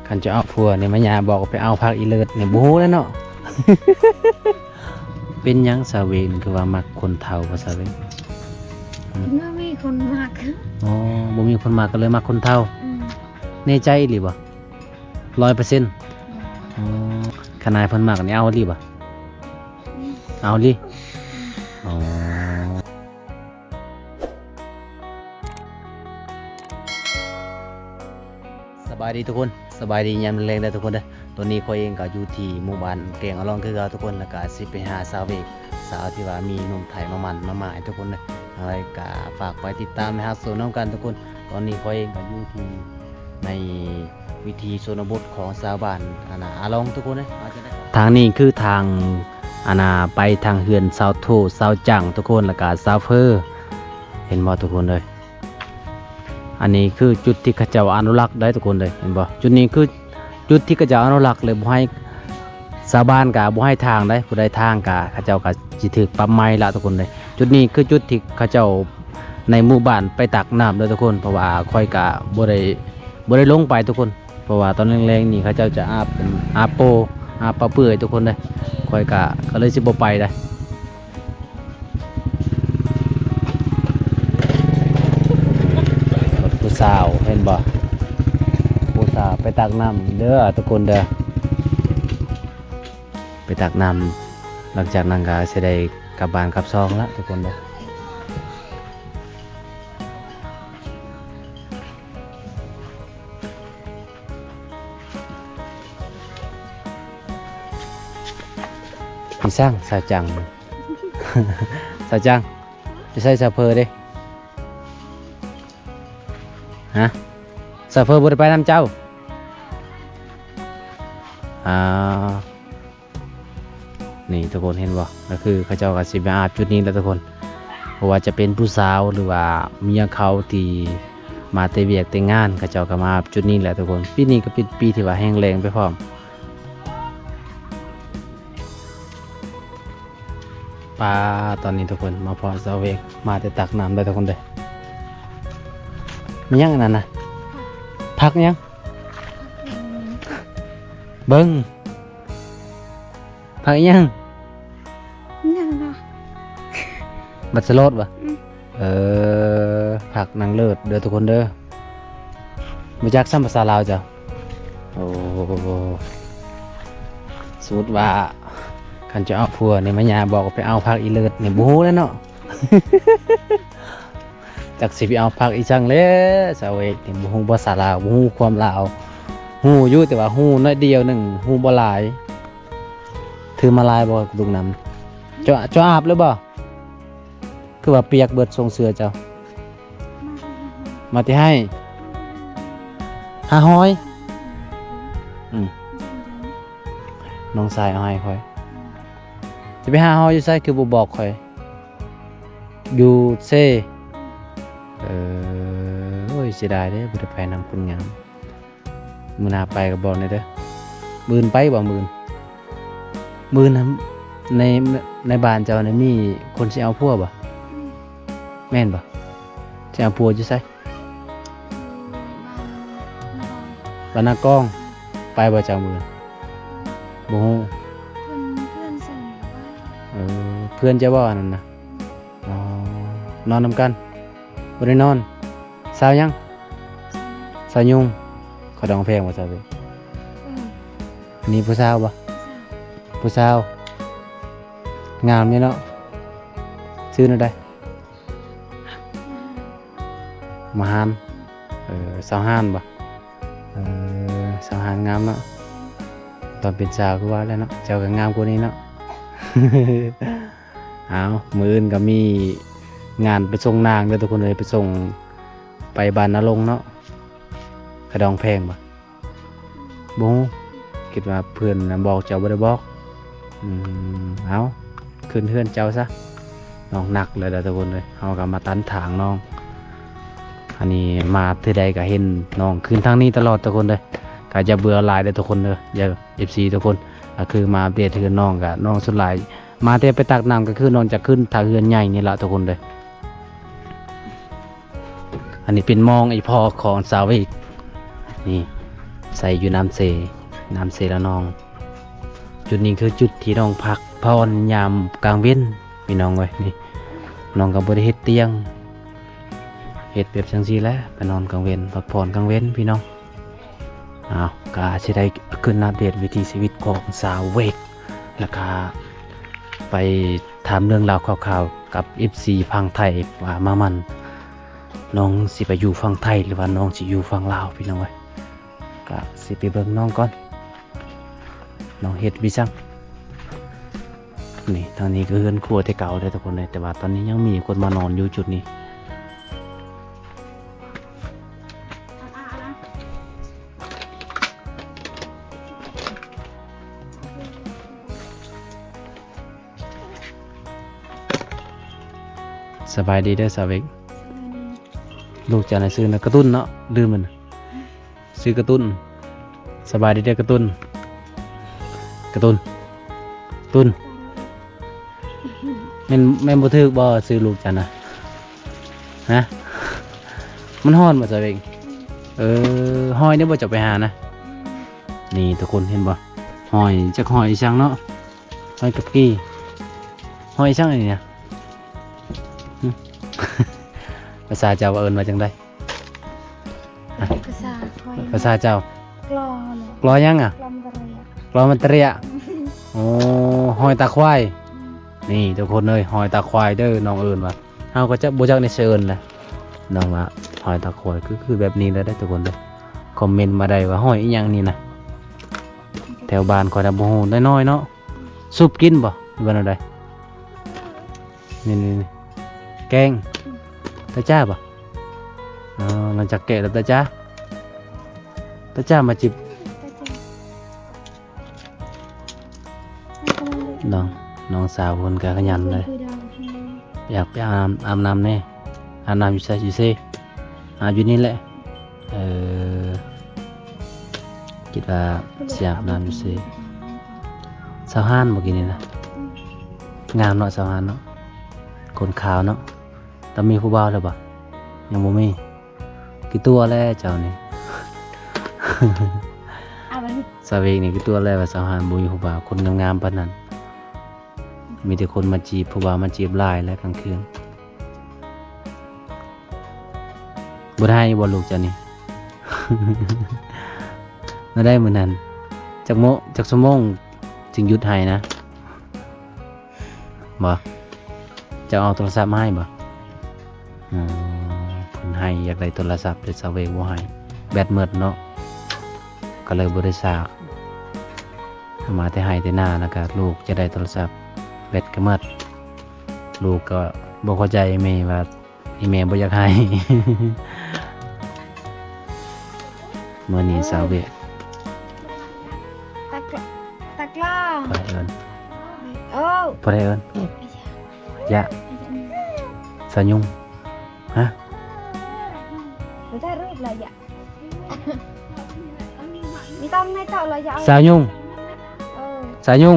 ຄັນຈະເອົາຜົວນີ້ ມາຍາບອກວ່າໄປເອົາຜັກອີເລີດນີ້ ບໍ່ຮູ້ແລ້ວເນາະ. ເປັນຫຍັງສາວເວງຄືວ່າມັກຄົນເຖົ້າວ່າ ສາວເວງ? ບໍ່ມີຄົນມັກ. ອໍ ບໍ່ມີຄົນມັກ ກໍເລີຍມັກຄົນເຖົ້າ. ອືມ ແນ່ໃຈອີ່ຫຼີບໍ່? ຮ້ອຍເປີເຊັນ. ອໍ ຄັນອ້າຍເພິ່ນມັກນີ້ ເອົາອີ່ຫຼີບໍ່? ອືມ ເອົາອີ່ຫຼີ. ອືມ ອໍ ສະບາຍດີທຸກຄົນ ສະບາຍດີຍາມແລງເດີທຸກຄົນເດີ. ຕອນນີ້ຂ້ອຍເອງກໍຢູ່ທີ່ໝູ່ບ້ານແກ້ງອາລອງຄືເກົ່າທຸກຄົນ ແລ້ວກໍຊິໄປຫາສາວເວກ ສາວທີ່ວ່າມີໜຸ່ມໄທມາໝັ້ນມາໝາຍທຸກຄົນເດີ. ຈັ່ງໃດກໍຝາກໄປຕິດຕາມ ແລະ ຮັບຊົມນຳກັນທຸກຄົນ. ຕອນນີ້ຂ້ອຍເອງກໍຢູ່ທີ່ໃນວິຖີຊົນນະບົດຂອງຊາວບ້ານ ອັນນ່າ ອາລອງທຸກຄົນເດີ. ທາງນີ້ຄືທາງ ອັນນ່າ ໄປທາງເຮືອນຊາວໂທ ຊາວຈັງທຸກຄົນ ແລ້ວກໍຊາວເຟີ ເຫັນບໍ່ທຸກຄົນເອີຍ? ອັນນີ້ຄືຈຸດທີ່ເຂົາເຈົ້າອະນຸລັກໄດ້ທຸກຄົນເດີ ເຫັນບໍ່? ຈຸດນີ້ຄືຈຸດທີ່ເຂົາເຈົ້າອະນຸລັກເລີຍ ບໍ່ໃຫ້ຊາວບ້ານກະບໍ່ໃຫ້ທາງໄດ້ ຜູ້ໃດທາງກະເຂົາເຈົ້າກະຊິຖືກປັບໃໝລະທຸກຄົນເດີ. ຈຸດນີ້ຄືຈຸດທີ່ເຂົາເຈົ້າໃນໝູ່ບ້ານໄປຕັກນ້ຳເດີທຸກຄົນ ເພາະວ່າຂ້ອຍກະບໍ່ໄດ້ ບໍ່ໄດ້ລົງໄປທຸກຄົນ ເພາະວ່າຕອນແລງໆນີ້ເຂົາເຈົ້າຈະອາບ ອາບໂປ ອາບປາເປື່ອຍທຸກຄົນເດີ ຂ້ອຍກະ ກໍເລີຍຊິບໍ່ໄປໄດ໋. ຜູ້ສາວ ເຫັນບໍ່? ຜູ້ສາວໄປຕັກນ້ຳເດີທຸກຄົນເດີ ໄປຕັກນ້ຳ ຫຼັງຈາກນັ້ນກໍຊິໄດ້ກັບບ້ານກັບຊ່ອງລະທຸກຄົນເດີ. ມີຊ່າງ ສາວຈັງ ສາວຈັງ ຢູ່ໃສສາວເຟີເດ້? ຮະ? ສາວເຟີບໍ່ໄດ້ໄປນຳເຈົ້າ? ອ່າ ນີ້ທຸກຄົນເຫັນບໍ່? ກໍຄືເຂົາເຈົ້າກໍຊິມາອາບຈຸດນີ້ແຫຼະທຸກຄົນ ບໍ່ວ່າຈະເປັນຜູ້ສາວ ຫຼືວ່າເມຍເຂົາທີ່ມາແຕ່ວຽກແຕ່ງານ ເຂົາເຈົ້າກໍມາອາບຈຸດນີ້ແຫຼະທຸກຄົນ. ປີນີ້ກໍເປັນປີທີ່ວ່າແຫ້ງແລ້ງໄປພ້ອມ. ປາ ຕອນນີ້ທຸກຄົນມາພໍ້ສາວເວກ ມາແຕ່ຕັກນ້ຳໄດ້ທຸກຄົນເດີ. ແມ່ນຫຍັງອັນນັ້ນນະ? ຜັກຫຍັງ? ເບິ່ງ ຜັກອີຫຍັງ? ນັ້ນນະ ບັກສະໂລດບໍ່? ອືມ ເອີ ຜັກນາງເລີດເດີທຸກຄົນເດີ. ບໍ່ຈັກຊ້ຳພາສາລາວເຈົ້າ. ໂອ້ ສົມມຸດວ່າຄັນຈະເອົາຜົວນີ້ ມາຍາບອກວ່າໄປເອົາຜັກອີເລີດນີ້ ບໍ່ຮູ້ແລ້ວເນາະ. ຈັກຊິໄປເອົາຜັກອີ່ສັງແລ້ວ ສາວເອກນີ້ ບໍ່ຮູ້ພາສາລາວ ບໍ່ຮູ້ຄວາມລາວ. ຮູ້ຢູ່ ແຕ່ວ່າຮູ້ໜ້ອຍດຽວໜຶ່ງ ຮູ້ບໍ່ຫຼາຍ. ຖືມາຫຼາຍບໍ່? ຕຸກນ້ຳ ເຈົ້າ ເຈົ້າອາບແລ້ວບໍ່? ຄືວ່າປຽກເບິດ ຊົງເສື້ອເຈົ້າ. ມາແຕ່ໄຮ່ ຫ້າຮ້ອຍ. ອືມ ນ້ອງຊາຍເອົາໃຫ້ຂ້ອຍ. ຈະໄປຫ້າຮ້ອຍຢູ່ໃສ ຄືບໍ່ບອກຂ້ອຍ? ຢູ່ເຊ. ເອີ ໂອ້ຍ ເສຍດາຍເດ້ ບໍ່ໄດ້ໄປນຳຄົນງາມ. ມື້ໜ້າໄປກໍບອກແດ່ເດີ. ມື້ອື່ນໄປບໍ່? ມື້ອື່ນ ມື້ອື່ນໃນ ໃນບ້ານເຈົ້ານີ້ມີຄົນຊິເອົາຜົວບໍ່? ອືມ ແມ່ນບໍ່? ຊິເອົາຜົວຢູ່ໃສ? ຢູ່ບ້ານນາກອງ. ບ້ານນາກອງ. ໄປບໍ່ເຈົ້າມື້ອື່ນ? ອືມ ບໍ່ຮູ້. ເພື່ອນ ເພື່ອນສົ່ງ. ເອີ ເພື່ອນເຈົ້າບໍ່ອັນນັ້ນນະ? ອໍ ນອນນຳກັນ ບໍ່ໄດ້ນອນ. ສາວຫຍັງ? ສາວຍຸງ. ຂະດອງແພງບໍ່ສາວເອີຍ? ອືມ ມີຜູ້ສາວບໍ່? ຜູ້ສາວ. ຜູ້ສາວ ງາມຢູ່ເນາະ. ຊື່ແນວໃດ? ມະຮານ. ເອີ ສາວຮານບໍ່? ເອີ ສາວຮານງາມເນາະ. ຕອນເປັນສາວຄືວ່າແລ້ວເນາະ ເຈົ້າກໍງາມກວ່ານີ້ເນາະ. ອ້າວ ມື້ອື່ນກໍມີງານໄປສົ່ງນາງເດີທຸກຄົນເອີຍ ໄປສົ່ງໄປບ້ານນາລົງເນາະ. ຂະດອງແພງບໍ່? ບໍ່ຮູ້ ຄິດວ່າເພື່ອນນະບອກເຈົ້າ ບໍ່ໄດ້ບອກ. ອືມ ເອົາ ຂຶ້ນເຮືອນເຈົ້າຊະ. ນ້ອງໜັກແລ້ວເດີທຸກຄົນເອີຍ ເຮົາກໍມາຕັນທາງນ້ອງ. ອັນນີ້ມາເທື່ອໃດກໍເຫັນນ້ອງຂຶ້ນທາງນີ້ຕະຫຼອດທຸກຄົນເດີ. ກໍຢ່າເບື່ອຫຼາຍເດີທຸກຄົນເດີ ຢ່າ ເອັຟຊີ ທຸກຄົນ. ກໍຄືມາອັບເດດເຮືອນນ້ອງ ກໍນ້ອງສ່ວນຫຼາຍມາແຕ່ໄປຕັກນ້ຳ ກໍຄືນ້ອງຈະຂຶ້ນທາງເຮືອນໃຫຍ່ນີ້ລະທຸກຄົນເດີ. ອັນນີ້ເປັນມອງອີພໍ່ຂອງສາວເອກ. ນີ້ ໃສ່ຢູ່ນ້ຳເຊ ນ້ຳເຊລະນອງ. ຈຸດນີ້ຄືຈຸດທີ່ນ້ອງພັກຜ່ອນຍາມກາງເວັນ ພີ່ນ້ອງເອີຍ. ນີ້ ນ້ອງກໍບໍ່ໄດ້ເຮັດຕຽງ ເຮັດແບບຈັ່ງຊີ້ແຫຼະ ໄປນອນກາງເວັນ ພັກຜ່ອນກາງເວັນ ພີ່ນ້ອງ. ອ້າວ ກໍຊິໄດ້ຂຶ້ນອັບເດດວິຖີຊີວິດຂອງສາວເວກ ແລ້ວກໍໄປຖາມເລື່ອງລາວຄ່າວໆກັບເອັຟຊີຝັ່ງໄທ ວ່າມາມັນ ນ້ອງຊິໄປຢູ່ຝັ່ງໄທ ຫຼືວ່ານ້ອງຊິຢູ່ຝັ່ງລາວ ພີ່ນ້ອງເອີຍ. ກະຊິໄປເບິ່ງນ້ອງກ່ອນ ນ້ອງເຮັດວິສັງ. ນີ້ ທາງນີ້ກໍເຮືອນຄົວແຕ່ເກົ່າເດ້ທຸກຄົນເອີຍ ແຕ່ວ່າຕອນນີ້ຍັງມີຄົນມານອນຢູ່ຈຸດນີ້. ສະບາຍດີເດີສາວເວກ. ສະບາຍດີ. ລູກເຈົ້ານະຊື່ນະກະຕຸ້ນເນາະ ລືມແລ້ວນະ. ຊື່ກະຕຸ້ນ. ສະບາຍດີເດີກະຕຸ້ນ. ກະຕຸ້ນ ຕຸ້ນ ແມ່ນ ແມ່ນບໍ່ຖືກບໍ່ຊື່ລູກເຈົ້ານະ? ຮະ ມັນຮ້ອນບໍ່ສາວເວກ? ເອີ ຫອຍນີ້ບໍ່ເຈົ້າໄປຫານະ? ນີ້ທຸກຄົນເຫັນບໍ່? ຫອຍ ຈັກຫອຍອີ່ສັງເນາະ? ຫອຍກັບກີ່ ຫອຍອີ່ສັງອັນນີ້ນະ? ຫຶ ພາສາເຈົ້າວ່າເອີ້ນວ່າຈັ່ງໃດ? ພາສາຂ້ອຍ ພາສາເຈົ້າ ກລໍເນາະ ກລໍຫຍັງອະ? ກລໍມັນຕະເຣຍ ກລໍມັນຕະເຣຍ. ໂອ້ ຫອຍຕາຄວາຍ. ອືມ ນີ້ທຸກຄົນເອີຍ ຫອຍຕາຄວາຍເດີ ນ້ອງເອີ້ນວ່າ ເຮົາກໍຈະບໍ່ຈັກໃນເຊີເອີ້ນນະ. ນ້ອງວ່າຫອຍຕາຄວາຍ ຄື ຄືແບບນີ້ແຫຼະເດີທຸກຄົນເດີ. ຄອມເມັນມາໄດ້ວ່າຫອຍອີ່ຫຍັງນີ້ນະ ແຖວບ້ານຂ້ອຍນະບໍ່ຮູ້ ນ້ອຍໆເນາະ. ຊຸບກິນບໍ່ ຫຼືວ່າແນວໃດ? ນີ້ໆໆ ແກງ ຕາຈ້າບໍ່? ອໍ ຫຼັງຈາກແກະແລ້ວຕາຈ້າ ຕາຈ້າມາຈິບ. ນ້ອງ ນ້ອງສາວເພິ່ນກໍຂະຫຍັນເລີຍ ຢາກໄປອາບ ອາບນ້ຳແດ່ ອາບນ້ຳຢູ່ໃສ? ຢູ່ເຊ ອາບຢູ່ນີ້ແຫຼະ. ເອີ ຄິດວ່າຊິອາບນ້ຳຢູ່ເຊ. ຊາວຫ້ານບໍ່ກີ້ນີ້ນະ? ອືມ ງາມເນາະ ຊາວຫ້ານເນາະ ຄົນຂາວເນາະ. ແຕ່ມີຜູ້ບ່າວແລ້ວບໍ່? ຍັງບໍ່ມີ. ກີ່ຕົວແລ້ວເຈົ້ານີ້? ສາວເວກນີ້ກີ່ຕົວແລ້ວວ່າຊາວຫ້ານບໍ່ມີຜູ້ບ່າວ ຄົນງາມໆປານນັ້ນ. ມີແຕ່ຄົນມາຈີບ ຜູ້ບ່າວມາຈີບຫຼາຍແລ້ວກາງຄືນ. ບໍ່ໄດ້ບໍ່ລູກເຈົ້ານີ້? ແນວໃດມື້ນັ້ນ ຈັກໂມ ຈັກຊົ່ວໂມງຈຶ່ງຢຸດໄຫ້ນະ? ບໍ່ ເຈົ້າເອົາໂທລະສັບມາໃຫ້ບໍ່? ອໍ ເພິ່ນໃຫ້ ຢາກໄດ້ໂທລະສັບ ແຕ່ສາວເວກບໍ່ໃຫ້ ແບັດໝົດເນາະ ກໍເລີຍບໍ່ໄດ້ສາກ. ເອົາມາແຕ່ໄຮ່ແຕ່ນາ ແລ້ວກໍລູກຈະໄດ້ໂທລະສັບ ແບັດກໍໝົດ. ລູກກໍບໍ່ເຂົ້າໃຈແມ່ວ່າ ອີ່ແມ່ບໍ່ຢາກໃຫ້. ມື້ນີ້ສາວເວກ ຕາກ ຕາກລ້າ ໃຜເອີ້ນ? ໂອ້ ໃຜເອີ້ນ? ຍະ ສາວຍຸງ. ຮະ? ສາວຍຸງ ເອີ ສາວຍຸງ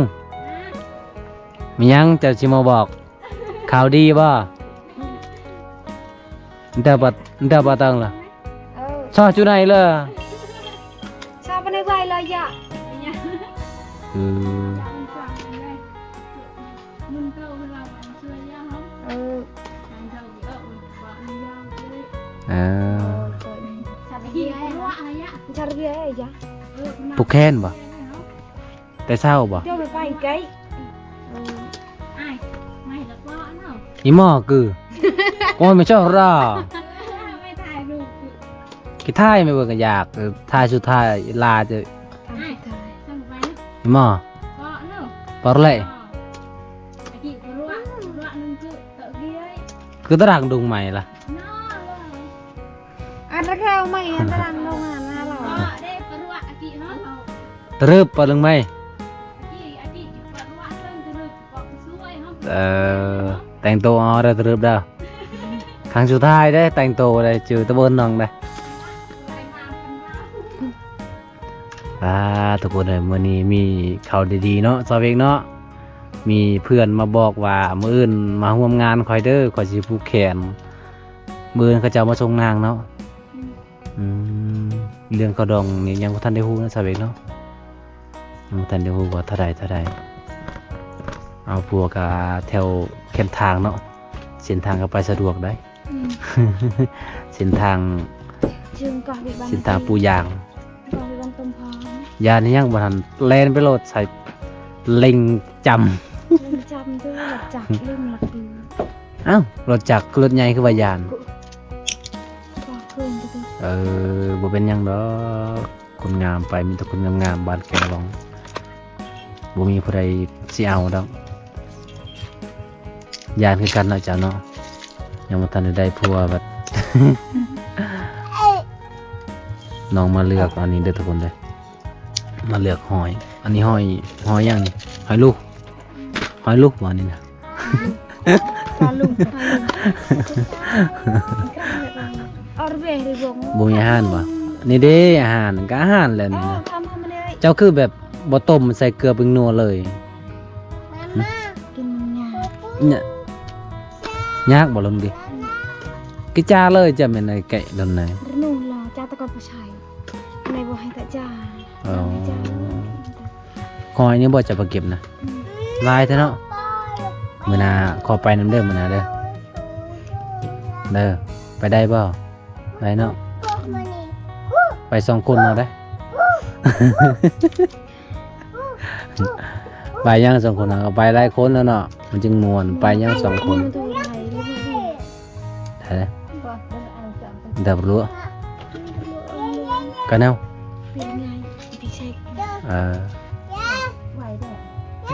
ມີຫຍັງເຈົ້າຊິມາບອກ? ຂ່າວດີບໍ່? ເດີປະ ເດີປະຕັງລະ ເອີ ຊອຈູໄນເລີ ຊອປະໄນໄວລະຍະ ຄື ເອີ ເອີ ຜູກແຂນບໍ່? ແຕ່ເຊົ້າບໍ່? ເຈົ້າໄປໄປໄກ ອີໝໍຄື ໂອ້ຍ ມາຊອກຣາ ກິນຖ່າຍແມ່ເບິ່ງກໍຢາກ ເອີ ຖ່າຍສຸດທ້າຍລາເຈົ້າ ອີໝໍ ປອກແຫຼະ ຄືຕະລາງດຸງໃໝ່ລະ ອັນຕະແຄວໃໝ່ ອັນຕະລາງດົງຫັ້ນນະລາວ ຕະລຶບປະລຶງໃໝ່ ເອີ ແຕ່ງໂຕເອົາເດີ ຕະລຶບເດີ ຄັ້ງສຸດທ້າຍເດ້ ແຕ່ງໂຕໄດ້ ຈື່ຕະເບິ່ນນ້ອງໄດ້. ອ່າ ທຸກຄົນເອີຍ ມື້ນີ້ມີຂ່າວດີໆເນາະ ສາວເວກເນາະ ມີເພື່ອນມາບອກວ່າ ມື້ອື່ນມາຮ່ວມງານຂ້ອຍເດີ ຂ້ອຍຊິຜູກແຂນ ມື້ອື່ນເຂົາເຈົ້າມາສົ່ງນາງເນາະ ອືມ ອືມ ເລື່ອງເຂົ້າດອງນີ້ຍັງບໍ່ທັນໄດ້ຮູ້ນະ ສາວເອກເນາະ, ຍັງບໍ່ທັນໄດ້ຮູ້ວ່າເທົ່າໃດ ເທົ່າໃດ. ເອົາ ພວກກະແຖວແຄມທາງເນາະ, ເສັ້ນທາງກໍໄປສະດວກໄດ໋. ອືມ ເສັ້ນທາງ ເຊິ່ງກໍເປັນບ້ານ ເສັ້ນທາງປູຢາງ ກໍເປັນບ້ານຕົ້ນພອງ. ຢ້ານອີ່ຫຍັງບໍ່ທັນແລ່ນໄປໂລດ ໃສ່ເລັ່ງຈຳ ເລັ່ງຈຳເດີ ລົດຈັກເລັ່ງລັກດີ. ອ້າວ ລົດຈັກ ລົດໃຫຍ່ຄືວ່າຢ້ານ? ບໍ່ເຄີຍເດີ. ເອີ ບໍ່ເປັນຫຍັງດອກ. ຄົນງາມໄປ ມີແຕ່ຄົນງາມໆ ບ້ານແກງລອງ ບໍ່ມີຜູ້ໃດຊິເອົາດອກ. ຢ້ານຄືກັນເນາະເຈົ້າເນາະ, ຍັງບໍ່ທັນໄດ້ໄດ້ຜົວບັດ. ນ້ອງມາເລືອກອັນນີ້ເດີທຸກຄົນເດີ, ມາເລືອກຫອຍ. ອັນນີ້ຫອຍ ຫອຍຫຍັງນີ້? ຫອຍລູກ ຫອຍລູກບໍ່ນີ້ນະ? ປາລູກ ປາລູກ ບໍ່ມີອາຫານບໍ່? ນີ້ເດ້ອາຫານ ກະອາຫານແຫຼະນີ້ນະ. ເຈົ້າຄືແບບບໍ່ຕົ້ມໃສ່ເກືອແປ້ງນົວເລີຍ? ກິນມັນຍາກ. ຍາກບໍ່ລຸງດິ? ກິຈາເລີຍ ຈະແມ່ນໄອ້ແກະລຸນນະ. ເນາະ ລາວຈາຕະກອນບໍ່ໃຊ້ ໃນບໍ່ໃຫ້ຕະຈາ. ອໍ ໃຫ້ຈາ ຫອຍນີ້ບໍ່ຈະມາເກັບນະ? ອືມ ຫຼາຍແທ້ເນາະ. ມື້ໜ້າຂໍໄປນຳເດີ ມື້ໜ້າເດີ ເດີ. ໄປໄດ້ບໍ່? ໄດ້ເນາະ, ໄປສອງຄົນເນາະເດ້. ໄປຫຍັງສອງຄົນນະ? ກໍໄປຫຼາຍຄົນແລ້ວເນາະ ມັນຈຶ່ງມ່ວນ. ໄປຫຍັງສອງຄົນ? ເອີ ດາບລັວ ກະແນວ ເອີ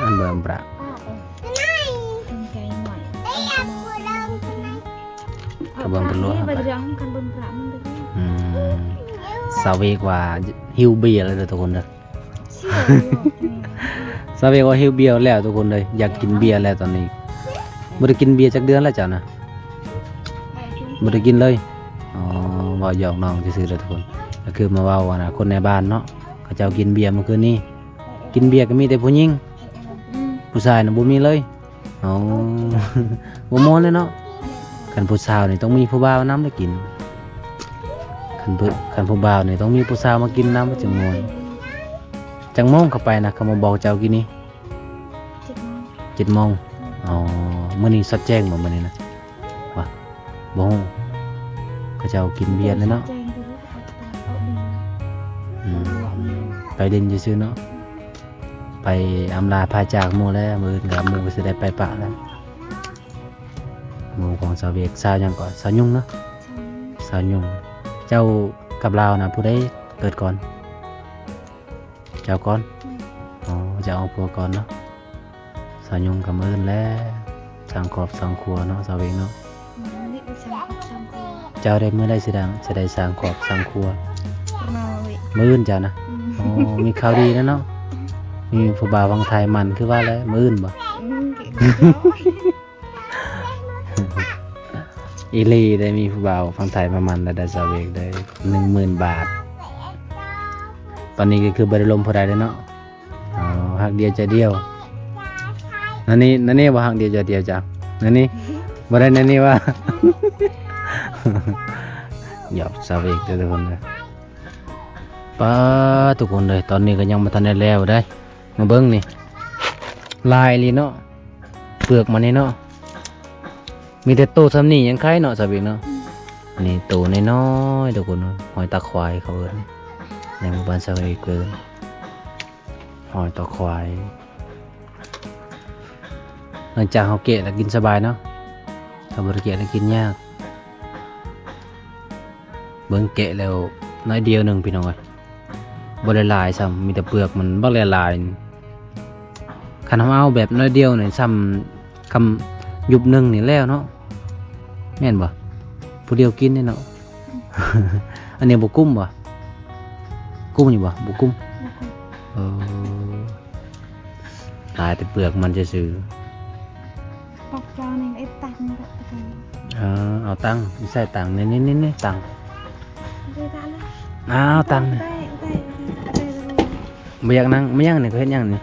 ອັນເບິ່ງປະ ກະເບິ່ງປະລັວ. ອືມ ສາວເວກວ່າຫິວເບຍແລ້ວເດີທຸກຄົນເດີ. ສາວເວກວ່າຫິວເບຍແລ້ວທຸກຄົນເດີ, ຢາກກິນເບຍແລ້ວຕອນນີ້. ບໍ່ໄດ້ກິນເບຍຈັກເດືອນແລ້ວເຈົ້ານະ? ບໍ່ໄດ້ກິນເລີຍ. ອໍ ເວົ້າຫຍອກນ້ອງຊື່ໆເດີທຸກຄົນ. ກໍຄືມາເວົ້າອັນນະ ຄົນໃນບ້ານເນາະ ເຂົາເຈົ້າກິນເບຍມື້ຄືນນີ້. ກິນເບຍກໍມີແຕ່ຜູ້ຍິງ, ອືມ ຜູ້ຊາຍນະບໍ່ມີເລີຍ. ອໍ ບໍ່ມ່ວນເລີຍເນາະ. ຄັນຜູ້ສາວນີ້ຕ້ອງມີຜູ້ບ່າວນຳໄດ້ກິນ, ຄັນຜູ້ ຄັນຜູ້ບ່າວນີ້ຕ້ອງມີຜູ້ສາວມາກິນນຳ ມັນຈຶ່ງມ່ວນ. ຈັກໂມງເຂົ້າໄປນະ ເຂົາມາບອກເຈົ້າກີ້ນີ້? ເຈັດໂມງ. ເຈັດໂມງ. ອໍ ມື້ນີ້ສອດແຈ້ງບໍ່ມື້ນີ້ນະ? ວ່າ ບໍ່ຮູ້ ເຂົາເຈົ້າກິນເບຍແລ້ວເນາະ. ອືມ ໄປຫຼິ້ນຊື່ໆເນາະ, ໄປອຳລາພາຈາກໝູ່ແລ້ວ. ມື້ອື່ນກໍໝູ່ກໍຊິໄດ້ໄປປະແລ້ວ. ໝູ່ຂອງສາວເວກ ສາວຫຍັງເກາະ? ສາວຍຸງເນາະ. ສາວຍຸງ. ເຈົ້າກັບລາວນະ ຜູ້ໃດເກີດກ່ອນ? ເຈົ້າກ່ອນ. ອືມ ອໍ ເຈົ້າເອົາຜົວກ່ອນເນາະ. ສາວຍຸງກໍມື້ອື່ນແລ້ວ ສ້າງຄອບສ້າງຄົວເນາະ ສາວເວກເນາະ. ອືມ ນີ້ສ້າງຄອບສ້າງຄົວ. ເຈົ້າໄດ້ ມື້ໃດຊິໄດ້ ຊິໄດ້ສ້າງຄອບສ້າງຄົວ? ມື້ອື່ນເຈົ້ານະ. ອືມ ໂອ້ ມີຂ່າວດີແລ້ວເນາະ, ມີຜູ້ບ່າວຝັ່ງໄທໝັ້ນຄືວ່າແຫຼະ. ມື້ອື່ນບໍ່? ອືມ ອີ່ຫຼີໄດ໋, ມີຜູ້ບ່າວຝັ່ງໄທມາໝັ້ນແລ້ວໄດ໋ ສາວເວກໄດ໋ ໜຶ່ງໝື່ນບາດ. ຕອນນີ້ກໍຄືບໍ່ໄດ້ລົມຜູ້ໃດເລີຍເນາະ. ອໍ ຮັກດຽວໃຈດຽວ. ນັ້ນນີ້ ນັ້ນນີ້ບໍ່ ຮັກດຽວໃຈດຽວຈ້ະ. ນັ້ນນີ້ ບໍ່ໄດ້ ນັ້ນນີ້ວ່າ ຫຍອກສາວເວກເດີທຸກຄົນເດີ. ປ້າ ທຸກຄົນເດີ ຕອນນີ້ກໍຍັງບໍ່ທັນໄດ້ແລ້ວເດ້. ມາເບິ່ງນີ້ ຫຼາຍອີ່ຫຼີເນາະ ເປືອກມັນນີ້ເນາະ. ມີແຕ່ໂຕສ່ຳນີ້ຍັງໄຄເນາະ ສາວເວກເນາະ. ອືມ ອັນນີ້ໂຕນ້ອຍໆ ທຸກຄົນເນາະ, ຫອຍຕາຄວາຍເຂົາເອີ້ນ, ໃນໝູ່ບ້ານສາວເອກເອີ້ນ ຫອຍຕາຄວາຍ. ຫຼັງຈາກເຮົາແກະແລ້ວກິນສະບາຍເນາະ, ຖ້າບໍ່ໄດ້ແກະແລ້ວກິນຍາກ. ເບິ່ງແກະແລ້ວໜ້ອຍດຽວໜຶ່ງ ພີ່ນ້ອງເອີຍ, ບໍ່ໄດ້ຫຼາຍຊ້ຳ, ມີແຕ່ເປືອກມັນບັກຫຼາຍໆ. ຄັນເຮົາເອົາແບບໜ້ອຍດຽວນີ້ຊ້ຳ ຄຳ ຢຸບໜຶ່ງນີ້ແລ້ວເນາະ, ແມ່ນບໍ່? ຜູ້ດຽວກິນນີ້ເນາະ. ອັນນີ້ບໍ່ກຸ້ມບໍ່? ກຸ້ມຢູ່ບໍ່? ບໍ່ກຸ້ມ. ບໍ່ກຸ້ມ. ເອີ ຫຼາຍແຕ່ເປືອກມັນຊື່ໆ. ຕັກເຈົ້ານີ້ເອັດຕັກນີ້ແຫຼະ. ເອີ ເອົາຕັງ ໃສ່ຕັງ ນີ້ໆໆ ຕັງ. ເອົາຕັງ. ບໍ່ຢາກນັ່ງ. ມາຫຍັງນີ້? ເຂົາເຮັດຫຍັງນີ້?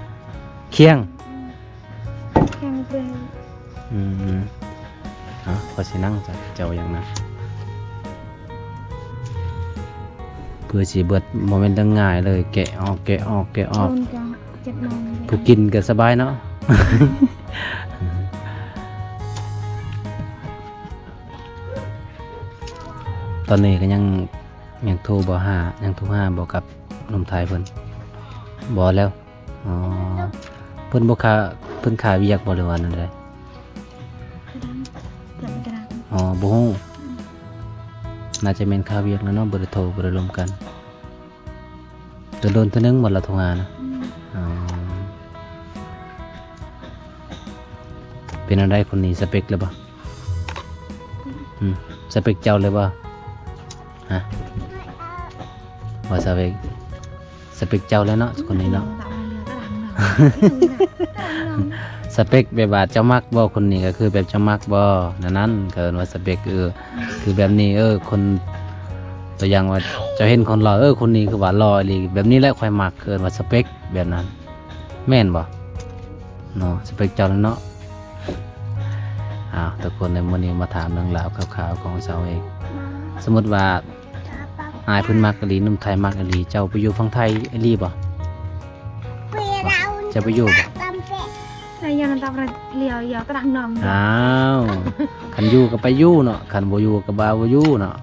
ຄຽງ. ແຂງແຮງ. ອືມ ເອົາ ຂ້ອຍຊິນັ່ງ ເຈົ້າ ເຈົ້າຫຍັງນະ? ເ ຄືຊິເບິດ ບໍ່ແມ່ນເລື່ອງງ່າຍເລີຍ ແກະອອກ ແກະອອກ ແກະອອກ ໂດນກະເຈັດໂມງ ຜູ້ກິນກໍສະບາຍເນາະ. ຕອນນີ້ກໍຍັງ ຍັງໂທບໍ່ຫາ ຍັງໂທຫາບໍ່ກັບໜຸ່ມໄທເພິ່ນ? ບໍ່ແລ້ວ. ອໍ ເພິ່ນບໍ່ຄາ ເພິ່ນຄາວຽກບໍ່ ຫຼືວ່າແນວໃດ? ອໍ ບໍ່ຮູ້ ອືມ ໜ້າຈະແມ່ນຄາວຽກແລ້ວເນາະ ບໍ່ໄດ້ໂທ ບໍ່ໄດ້ລົມກັນ. ໂດນໆເທື່ອໜຶ່ງບໍ່ລາວໂທຫານະ? ອືມ ອໍ ເປັນແນວໃດຄົນນີ້ ສະເປັກແລ້ວບໍ່? ອືມ ອືມ ສະເປັກເຈົ້າແລ້ວບໍ່? ຮະ ວ່າສະເປັກ ສະເປັກເຈົ້າແລ້ວເນາະ ຄົນນີ້ເນາະ. ສະເປັກແບບວ່າເຈົ້າມັກບໍ່ ຄົນນີ້ ກໍຄືແບບເຈົ້າມັກບໍ່ ແນວນັ້ນ ເຂົາເອີ້ນວ່າສະເປັກ. ເອີ ຄືແບບນີ້ ເອີ ຄົນ ຕົວຢ່າງວ່າເຈົ້າເຫັນຄົນຫຼໍ່ ເອີ ຄົນນີ້ຄືວ່າຫຼໍ່ອີ່ຫຼີ ແບບນີ້ແຫຼະຂ້ອຍມັກ ເອີ້ນວ່າສະເປັກ ແບບນັ້ນ ແມ່ນບໍ່ເນາະ? ສະເປັກເຈົ້າແລ້ວເນາະ. ອ້າວ ທຸກຄົນ ໃນມື້ນີ້ມາຖາມເລື່ອງລາວຂ່າວໆຂອງສາວເອກ. ສົມມຸດວ່າ ອ້າຍເພິ່ນມັກອີ່ຫຼີ ໜຸ່ມໄທມັກອີ່ຫຼີ ເຈົ້າໄປຢູ່ຝັ່ງໄທອີ່ຫຼີບໍ່? ເຈົ້າໄປຢູ່ບໍ່? ອ້າວ ຄັນຢູ່ກໍໄປຢູ່ເນາະ ຄັນບໍ່ຢູ່ກໍບໍ່ ບໍ່ຢູ່ເນາະ.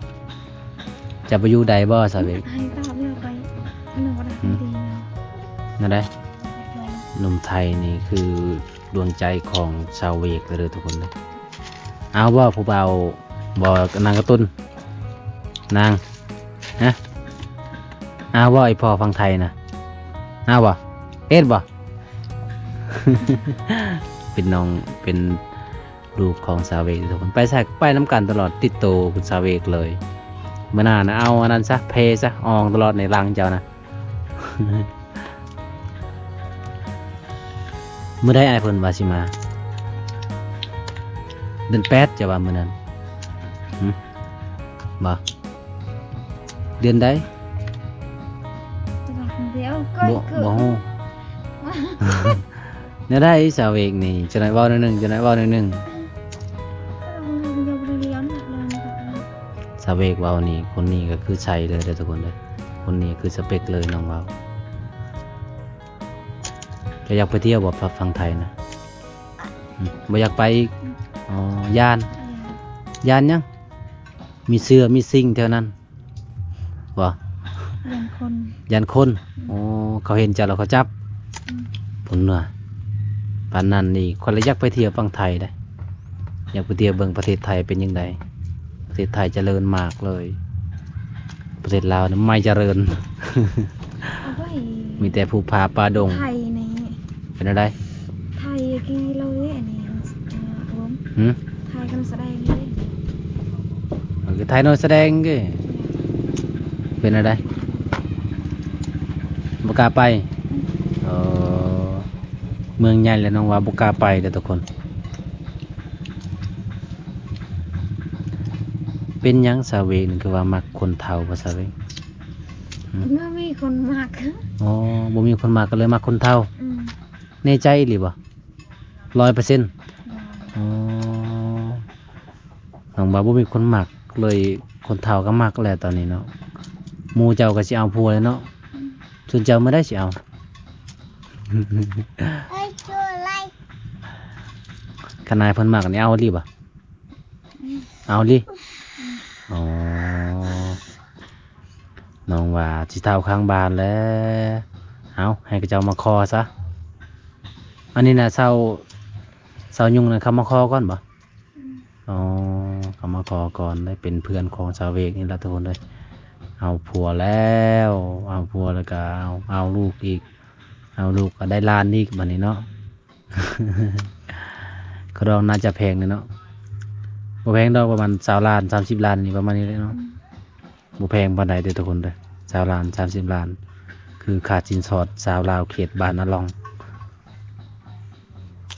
ເຈົ້າໄປຢູ່ໄດ້ບໍ່ ສາວເອກ? ໃຫ້ຕອບແລ້ວໄປ ໜຶ່ງບໍ່ໄດ້ ອືມ ດີ ແນວໃດ? ໜຸ່ມໄທນີ້ຄື ດວງໃຈຂອງສາວເອກເດີທຸກຄົນເດີ. ເອົາບໍ່ ຜູ້ບ່າວບໍ່ ນາງກະຕຸນ ນາງ ຮະ ເອົາບໍ່ ອີ່ພໍ່ຝັ່ງໄທນະ ເອົາບໍ່ ເຮັດບໍ່? ເປັນນ້ອງ ເປັນລູກຂອງສາວເອກທຸກຄົນ ໄປໃສໄປນຳກັນຕະຫຼອດ ຕິດໂຕສາວເອກເລີຍ. ມື້ໜ້ານະ ເອົາອັນນັ້ນຊະ ເພຊະ ອອງຕະຫຼອດໃນຫຼັງເຈົ້ານະ. ມື້ໃດອ້າຍເພິ່ນວ່າຊິມາ? ເດືອນແປດ ເຈົ້າວ່າມື້ນັ້ນ ຫຶ ບໍ່? ເດືອນໃດ? ບໍ່ ບໍ່ຮູ້. ແນວໃດສາວເອກນີ້ ຈະໜ້ອຍເວົ້າໜ້ອຍໜຶ່ງ ຈະໜ້ອຍເວົ້າໜ້ອຍໜຶ່ງ. ສາວເອກເວົ້ານີ້ ຄົນນີ້ກໍຄືໃສເລີຍເດີທຸກຄົນເດີ ຄົນນີ້ຄືສະເປັກເລີຍ ນ້ອງເວົ້າ. ເຈົ້າຢາກໄປທ່ຽວບໍ່ ຝັ່ງໄທນະ? ອືມ ບໍ່ຢາກໄປອີກ? ອໍ ຢ້ານ ຢ້ານຫຍັງ? ມີເສືອມີສິງແຖວນັ້ນບໍ່? ຢ້ານຄົນ ຢ້ານຄົນ. ອືມ ໂອ້ ເຂົາເຫັນເຈົ້າແລ້ວເຂົາຈັບ. ອືມ ພຸ້ນນະ ປານນັ້ນນີ້ ຂ້ອຍລະຢາກໄປທ່ຽວຝັ່ງໄທເດ້ ຢາກໄປທ່ຽວເບິ່ງປະເທດໄທເປັນຈັ່ງໃດ. ປະເທດໄທຈະເລີນມາກເລີຍ ປະເທດລາວນີ້ໄມ່ຈະເລີນ ໂອ້ຍ ມີແຕ່ພູຜາປ່າດົງ. ໄທນີ້ ເປັນແນວໃດ? ໄທກີໂລເອ ອັນນີ້ ເອີ ໂຮມ ຫື? ໄທກຳລັງສະແດງຢູ່ເດ້. ເອີ ໄທນ້ອຍສະແດງເດ້. ເປັນແນວໃດ? ບໍ່ກ້າໄປ? ອືມ ເອີ ເມືອງໃຫຍ່ແລ້ວນ້ອງວ່າບໍ່ກ້າໄປເດີທຸກຄົນ. ເປັນຫຍັງສາວເອກນີ້ຄືວ່າມັກຄົນເຖົ້າ ວ່າຊະເວີຍ? ຫຶ? ບໍ່ມີຄົນມັກ. ອໍ ບໍ່ມີຄົນມັກ ກໍເລີຍມັກຄົນເຖົ້າ. ອືມ ແນ່ໃຈອີ່ຫຼີບໍ່? ຮ້ອຍເປີເຊັນ. ໂດຍ. ອໍ ນ້ອງວ່າບໍ່ມີຄົນມັກ ເລີຍຄົນເຖົ້າກໍມັກແຫຼະຕອນນີ້ເນາະ. ໝູ່ເຈົ້າກໍຊິເອົາຜົວແລ້ວເນາະ. ອືມ ສ່ວນເຈົ້າມື້ໃດຊິເອົາ? ຄັນນາຍເພິ່ນມັກນີ້ເອົາອີ່ຫຼີບໍ່? ອືມ ເອົາອີ່ຫຼີ. ອືມ ອໍ ນ້ອງວ່າຊິເຖົ້າຂ້າງບ້ານແຫຼະ. ເອົາ ໃຫ້ເຂົາເຈົ້າມາຂໍຊະ. ອັນນີ້ນະ ຊາວ ຊາວຍຸງນັ້ນເຂົາມາຂໍກ່ອນບໍ່? ອືມ ອໍ ເຂົາມາຂໍກ່ອນ ໄດ້ເປັນເພື່ອນຂອງສາວເອກນີ້ລະທຸກຄົນເອີຍ. ເອົາຜົວແລ້ວ ເອົາຜົວແລ້ວກະເອົາ ເອົາລູກອີກ ເອົາລູກກະໄດ້ຫຼານອີກບາດນີ້ເນາະ. ຄ່າດອງໜ້າຈະແພງເດເນາະ. ບໍ່ແພງດອກ ປະມານຊາວລ້ານ ສາມສິບລ້ານນີ້ ປະມານນີ້ແຫຼະເນາະ. ອືມ ບໍ່ແພງປານໃດເດີທຸກຄົນເດີ ຊາວລ້ານ ສາມສິບລ້ານ ຄືຄ່າສິນສອດຊາວລາວເຂດບ້ານອາລອງ.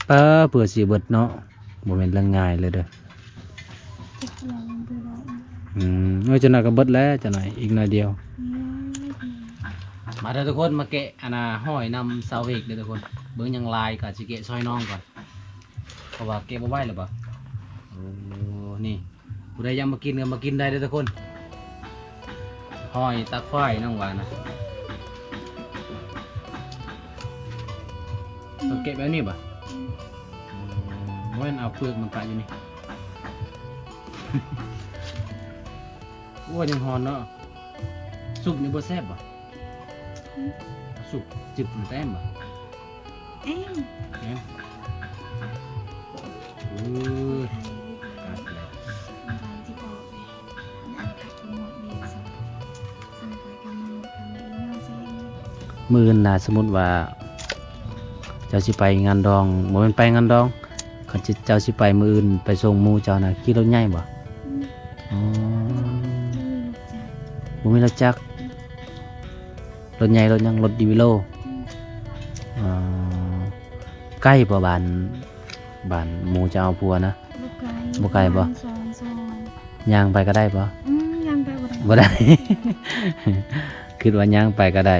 ປາ ເພື່ອຊິເບິດເນາະ ບໍ່ແມ່ນເລື່ອງງ່າຍເລີຍເດີ. ອືມ ໂອ້ຍ ຈັກໜ້ອຍກໍເບິດແລ້ວ ຈັກໜ້ອຍ ອີກໜ້ອຍດຽວ. ອືມ ມາເດີທຸກຄົນ ມາແກະອັນນ່າຫອຍນຳສາວເອກເດີທຸກຄົນ. ເບິ່ງຍັງຫຼາຍ ກໍຊິແກະຊ່ອຍນ້ອງກ່ອນ ເພາະວ່າແກະບໍ່ໄຫວແລ້ວບໍ່. ໂອ້ ນີ້ ຜູ້ໃດຢາກມາກິນກໍມາກິນໄດ້ເດີທຸກຄົນ. ຫອຍຕາຄວາຍ ນ້ອງວ່ານະ. ເອົາເກັບແບບນີ້ບໍ່? ອືມ ບໍ່ແມ່ນເອົາເປືອກມັນປະຢູ່ນີ້. ໂອ້ຍ ຍັງຮ້ອນເນາະ. ຊຸບນີ້ບໍ່ແຊບບໍ່? ອືມ ຊຸບຈືດໆ ແຕ້ມບໍ່? ແອ້ມ ແອ້ມ. ເອີ ມື້ອື່ນນະ ສົມມຸດວ່າເຈົ້າຊິໄປງານດອງ ບໍ່ແມ່ນໄປງານດອງ ຄັນເຈົ້າຊິໄປມື້ອື່ນ ໄປສົ່ງໝູ່ເຈົ້ານະ ຂີ່ລົດໃຫຍ່ບໍ່? ອືມ ອໍ ບໍ່ມີລົດຈັກ ບໍ່ມີລົດຈັກ. ລົດໃຫຍ່ ລົດຫຍັງ? ລົດດີວິໂລ. ອືມ ອໍ ໃກ້ບໍ່ ບ້ານ ບ້ານໝູ່ເຈົ້າເອົາຜົວນະ? ບໍ່ໄກ ບໍ່ໄກບໍ່? ປະມານສອງ ສອງ ຍ່າງໄປກໍໄດ້ບໍ່? ອືມ ຍ່າງໄປບໍ່ໄດ້ ບໍ່ໄດ້. ຄິດວ່າຍ່າງໄປກໍໄດ້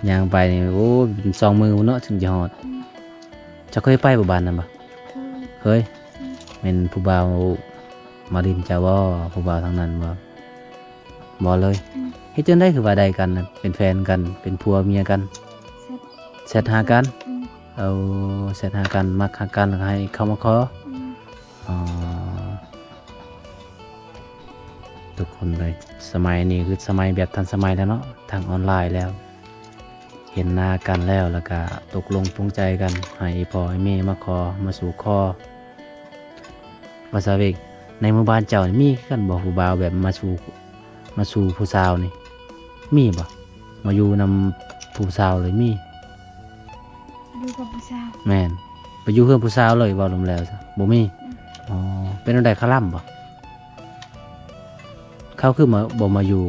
ຍ່າງໄປນີ້ ໂອ້ ເປັນສອງມື້ພຸ້ນເນາະ ເຖິງຈະຮອດ. ອືມ ເຈົ້າເຄີຍໄປບໍ່ ບ້ານນັ້ນບໍ່? ເຄີຍ ເຄີຍ. ອືມ ແມ່ນຜູ້ບ່າວມາຫຼິ້ນເຈົ້າບໍ່? ຜູ້ບ່າວທາງນັ້ນບໍ່? ບໍ່ເລີຍ. ອືມ ເຮັດຈັ່ງໃດຄືວ່າໄດ້ກັນນະ ເປັນແຟນກັນ ເປັນຜົວເມຍກັນ? ແຊັດ ແຊັດຫາກັນ. ອືມ ເອົາ ແຊັດຫາກັນ ມັກຫາກັນ ແລ້ວກໍໃຫ້ເຂົ້າມາຂໍ. ອືມ ອໍ ທຸກຄົນເອີຍ ສະໄໝນີ້ຄືສະໄໝແບບທັນສະໄໝແລ້ວເນາະ ທາງອອນລາຍແລ້ວ ເຫັນໜ້າກັນແລ້ວ ແລ້ວກະຕົກລົງປົງໃຈກັນ ໃຫ້ອີ່ພໍ່ອີ່ແມ່ມາຂໍ ມາສູ່ຂໍ. ວ່າຊາເວກ ໃນໝູ່ບ້ານເຈົ້ານີ້ມີຄືກັນບໍ່ ຜູ້ບ່າວແບບມາສູ່ ມາສູ່ຜູ້ສາວນີ້ ມີບໍ່? ມາຢູ່ນຳຜູ້ສາວເລີຍ ມີ? ຢູ່ກັບຜູ້ສາວ. ແມ່ນ ໄປຢູ່ເຮືອນຜູ້ສາວເລີຍ ເວົ້າລວມແລ້ວຊະ ບໍ່ມີ. ອືມ ອໍ ເປັນແນວໃດ ຄະລຳບໍ່? ເຂົາຄືມາ ບໍ່ມາຢູ່?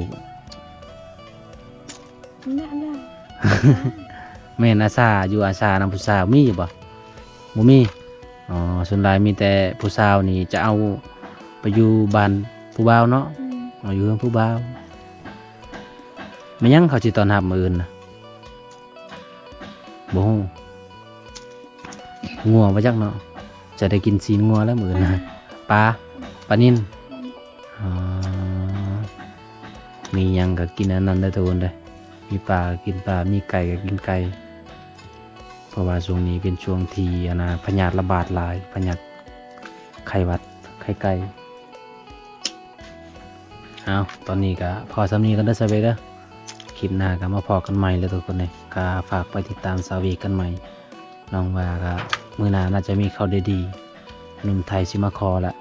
ແມ່ນ ອາສາຢູ່ ອາສານຳຜູ້ສາວ ມີຢູ່ບໍ່? ບໍ່ມີ. ອໍ ສ່ວນຫຼາຍມີແຕ່ຜູ້ສາວນີ້ຈະເອົາໄປຢູ່ບ້ານຜູ້ບ່າວເນາະ. ອືມ ເອົາຢູ່ເຮືອນຜູ້ບ່າວ. ແມ່ນຫຍັງເຂົາຊິຕ້ອນຮັບມື້ອື່ນນະ? ບໍ່ຮູ້. ງົວບໍ່ຈັກເນາະ ຈະໄດ້ກິນຊີ້ນງົວແລ້ວມື້ອື່ນນະ. ປາ ປາ ປານິນ. ອືມ ອໍ ມີຫຍັງກໍກິນອັນນັ້ນເດີທຸກຄົນເດີ ມີປາກໍກິນປາ ມີໄກ່ກໍກິນໄກ່ ເພາະວ່າຊ່ວງນີ້ເປັນຊ່ວງທີ່ ອັນນະ ພະຍາດລະບາດຫຼາຍ ພະຍາດໄຂ້ຫວັດ ໄຂ້ໄກ່. ເອົາ ຕອນນີ້ກໍພໍສ່ຳນີ້ກ່ອນເດີຊາວເວກເດີ ຄລິບໜ້າກໍມາພໍ້ກັນໃໝ່ເດີທຸກຄົນເອີຍ. ກໍຝາກໄປຕິດຕາມຊາວເວກກັນໃໝ່ ນ້ອງວ່າກໍມື້ໜ້າໜ້າຈະມີຂ່າວດີໆ ໜຸ່ມໄທຊິມາຂໍລະ.